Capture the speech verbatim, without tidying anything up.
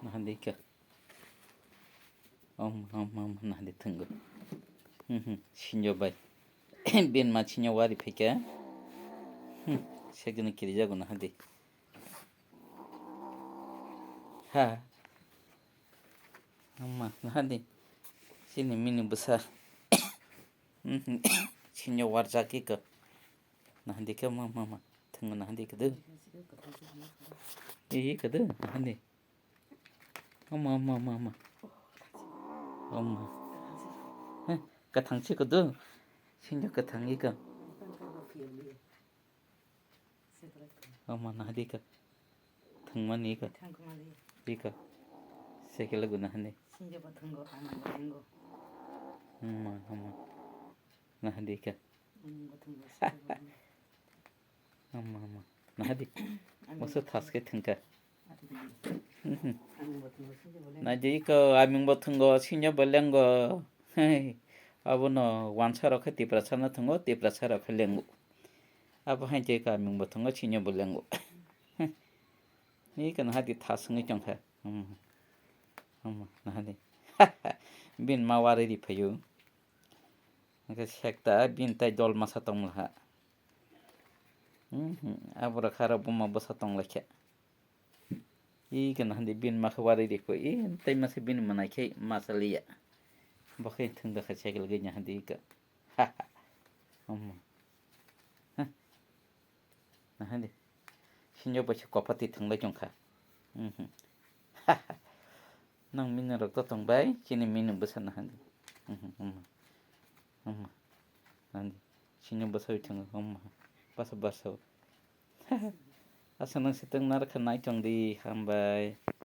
Nahadi ka. Om, om, om, nahadi thwngwi. Hmm, hmm, sinjo bai. Bini ma sinjo wari phaikha. Hmm, segini kirijago nahadi. Ha. Ama, nahadi. Sini mini bwsa. Hmm, hmm, sinjo warjak ika. Nahadi ka ma, ma, ma. Thwngwi nahadi ka do. Ii ka do, nahadi. Ama, ama, ama, ama. Ama. Heh, kwthang si kudu. Sinjo kwthang ika. Ama nahadi ka. Thangmani ika. Ika. Sekela guna hani. Ama, ama. Nahadi ka. Ama, ama. Nahadi. Masa thaske thangka. Mhm. Naidi ko aming bo thwngo, sinjo bo lengo. Hei, abono wansa rok khe Tiprasa no thwngo, Tiprasa rok khe lengo. Abo hai je ko aming bo thwngo, sinjo bo lengo. Ni kan hadi thas wngwi tongkha. Hmm. Hmm, nahadi. Bini ma wari ri phaio. Hwnkhe sekta bini tai dol masa tonglaha. Mhm, aborok haro buma bwsa tonglaikha. Ii gana hwndwi bini makha wari rikho, ii tei masa bini mwnaikhe masa liya. Bo khe thwngda kha cycle gwnwi hwndwi ika. Omo. Hah. Nahwndi. Sinjo bai se kopati thwnglai tongkha. Mhm. Nang mini rok to tong bai, chini mini bwsa nahwndi. Mhm, omo. Omo. Nahwndi. Sinjo bwsa bai thwngo, omo. Bwsa bwsa. Asa nang se tong narwkha nai tongdi, hambai.